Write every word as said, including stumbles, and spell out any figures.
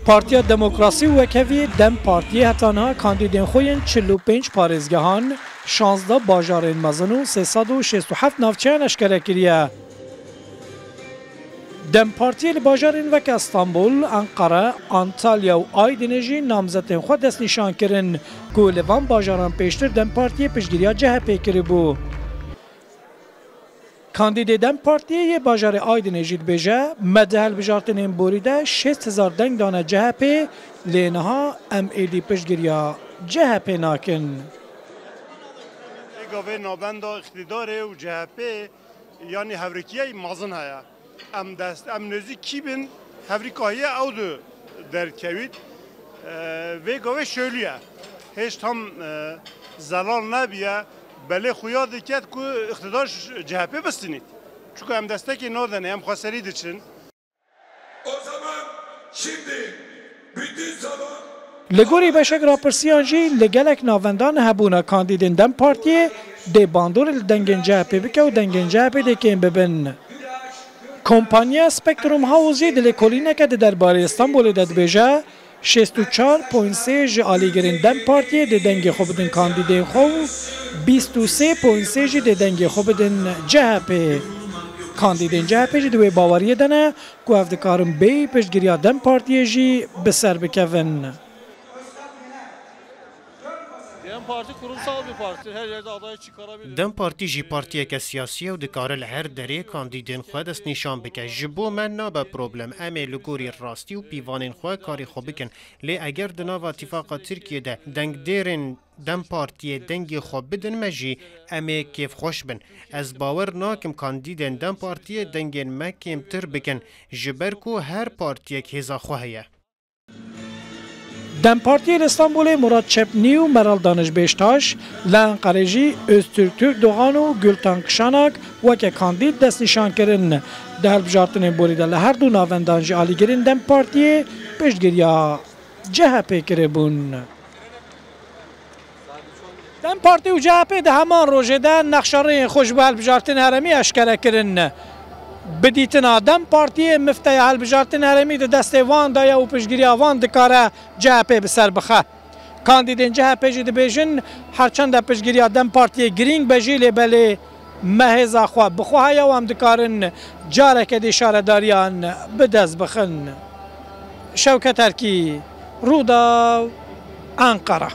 Partiya Demokrasî û Wekheviyê DEM Partiyê heta niha kandîdên xwe yên çil û pênc parêzgehan, şazdeh bajarên mezin û sê sed û şêst û heft navçeyan eşkere kiriye. DEM Partiyê li bajarên weke Stenbol, Enqere, Antalya û Aydinê jî namzetên xwe destnîşan kirin ku li van bajaran pêştir DEM Partiyê piştgiriya C H P kiribû. Kandîdê DEM Partiyê yê bajarê Aydinê jî dibêje, me di hilbijartinên borî de şêst hezar deng dane C H P, lê niha em êdî piştgiriya C H P nakin. Ê gavê navenda îqtîdarê û C H P yanî hevrêkiyê mezin heye. Em dest, em nêzîkî bin, hevrîkahiye ew du derkevît. E, vê gavê şolî ye. Hêj tam, e, zelal nebiye. Belê xuya diket ku îqtidar ji C H P bistînît. Çunku em destekê nadene, em xweserî diçin. O zaman şimdi bütün salon Li gorî beşek rapirsiyan jî li gelek navendan hebûna kandîdên DEM Partiyê dê bandorê li dengên C H P bike û dengên C H P dê kêm bibin. Kompanya Spectrum House jî di lêkolîneke di derbarê Stenbolê de dibêje, şêst û çar ponî sê ji alîgirên DEM Partiyê dê dengê xwe bidin kandîdên xwe û bîst û sê ponî sê jî dê dengê xwe bidin C H P. Kandîdên C H P jî di wê baweriyê de ne ku ev dikarin bêyî piştgiriya DEM Partiyê jî bi ser bikevin. DEM Parti kurumsal bir parti. Her yerde aday çıkarabilir. DEM Partî jî partiyeke siyasî ye û dikare li her derê kandîdên xwe destnîşan bike. Ji bo me nabe problem. Em ê li gorî rastî û pîvanên xwe karê xwe bikin. Lê eger di nava Tîfaqa Tirkiyê de dengdêrên DEM Partiyê dengê xwe bidin me jî, em ê kêfxweş bin. Ez bawer nakim kandîdên DEM Partiyê dengên me kêmtir bikin, ji ber ku her partiyek hêza xwe heye. DEM Partiyê li Stenbolê Murat Çepnî û Meral Daniş Beştaş, li Enqerê jî Öztürk Türkdoğan û Gültan Kışanak weke kandîd destnîşan kirin. Di hilbijartinên borî de li her du navendan jî alîgirên DEM Partiyê piştgiriya C H P kiribûn. DEM Partî û C H P di heman rojê de nexşerêyên xwe ji bo hilbijartinê herêmî eşkere kirin. Bi dîtina DEM Partiyê mifteya hilbijartinê herêmî di destê wan de ye û piştgiriya wan dikare C H P bi ser bixe. Kandîdên C H P jî dibêjin, her çend e piştgiriya DEM Partiyê girîng be jî, lê belê me hêza xwe bi xwe heye û em dikarin careke dî şaredariyan bi dest bixin. Şewket Erkî, Rûdaw, Enqere.